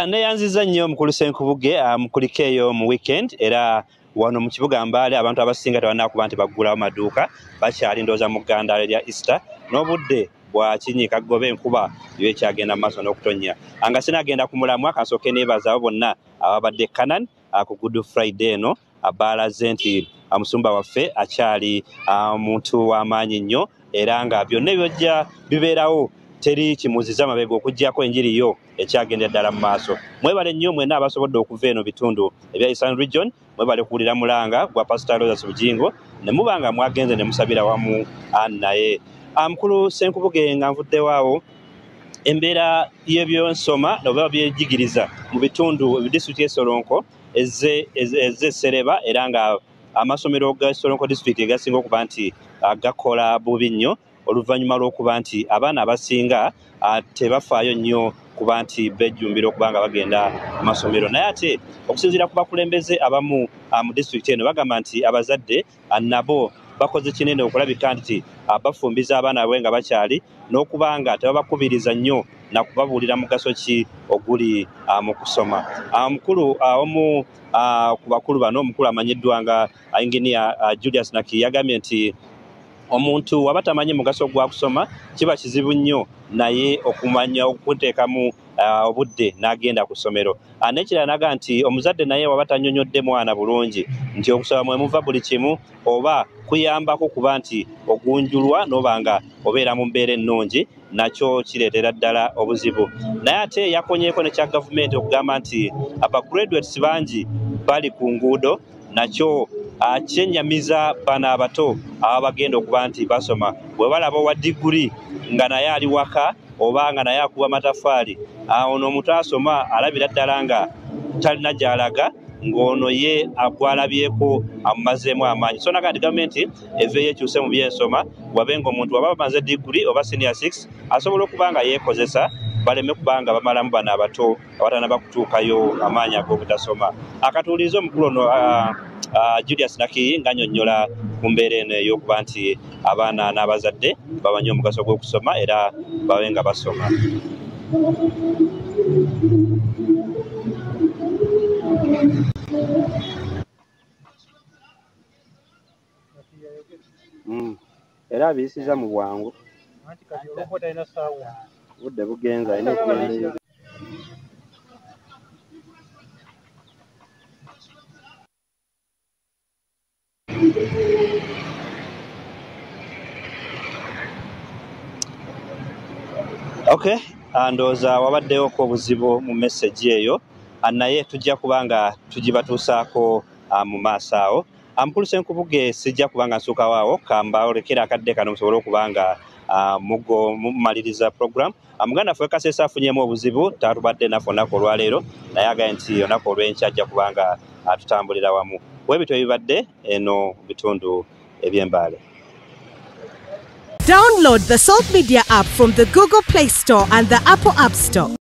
Neyanziza nnyo mukulu Ssenkubuge, mukulike eyo mu weekend. Era wano mu kibuga Mbale abantu abasinga tebanakuba nti baggulawo maduuka, bakyali ndowooza mu ggandaalo lya Easter n'obudde bwa kinyiika gobe enkuba yo ekyagenda mu maaso n'okutonnya. Nga sinagenda ku mulamwa, kansooke neebaza abo bonna ababadde Canaan ku Good Friday eno, baalaze nti omusumba waffe akyali muntu w'amaanyi nnyo, era nga byonna ebyojja bibeerawo teri kimuziza mabega okuggyako enjiri yo ekyagenda ddala mu maaso. Mwebale nnyo mwenna abasobodde okuva eno bitundu ebya Eastern Region, mwebale kuwulira mulanga gwa Pastor Rosas Bugingo ne muba nga mwagenze ne musabira wamu naye. Mukulu Ssenkubuge, nga nvuddewo awo, embeera y'ebyensoma oba byejigiriza mu bitundu disitulikiti y'e Solonko ezze essereba, era nga amasomero ga Solonko disitulikiti gasinga okuba nti gakola bubi nnyo oluvannyuma lw'okuba nti abaana abasinga tebafaayo nnyo kuba nti bejjumbira okuba nga bagenda amasomero. Naye ate okusinziira ku bakulembeze abamu mu disitulikiti eno, bagamba nti abazadde nabo bakoze kinene okulabika nti bafumbiza abaana baabwe nga bakyali, n'okuba nga tebabakubiriza nnyo nakubabuulira mugaso ki oguli mu kusoma. Omukulu omu ku bakulu bano, omukulu amanyiddwa nga Engineer Julius Naki, yagambye nti omuntu waba tamanyi mugaso gwa kusoma kiba kizibu nnyo naye okumanya okuteekamu obudde n'agenda ku ssomero. N'ekirala naga nti omuzadde naye waba tannyonnyodde mwana bulungi nti okusoma mwe muva buli kimu oba kuyambako kuba nti ogunjulwa n'oba nga obeera mu mbeera ennungi, nakyo kireetera ddala obuzibu. Naye ate yakonyeeko ne kya gavumenti okugamba nti abagraduates bangi bali ku nguudo, nakyo kyennyamiza bano abato abagenda okuba nti basoma bwe balaba owa diguri nga naye ali waka oba nga naye akuba matafaali. Ono omuntu asoma alabira ddala nga talina gy'alaga, ng'ono ye agwalabyeko amumazeemu amaanyi. So naga nti gavumenti eveeyo ekyuse mu byensoma, wabe ng'omuntu waba bamaze diguri oba senior 6 asobola okuba nga yeekozesa, baleme kuba nga bamalamu bano abato abatanaba kutuukayo amaanyi ag'obutasoma. Akatuuliza omukulu ono Julius Naki ng'annyonnyola ku mbeera eno ey'okuba nti abaana n'abazadde bamanyi omugaso gw'okusoma era babe nga basoma. Era abiyisiza mu bwangu, budde bugenza alina okugenda. Okay, ndowooza wabaddewoko obuzibu mu message eyo, naye tujja kuba nga tugibatuusaako mu maaso awo. Mukulu Ssenkubuge, sijja kuba nga nsuukawo awo, kambalekera akadde kano musobole okuba nga mugo mumaliriza program. Muganda waffe Kasese afunyemu obuzibu, tatubadde naffe olunaku olwaleero, naye agambye nti olunaku olw'enkya ajja kuba nga tutambulira wamu. Webityo ebibadde eno bitundu eby'Embaale. Download the Salt Media app from the Google Play Store and the Apple App Store.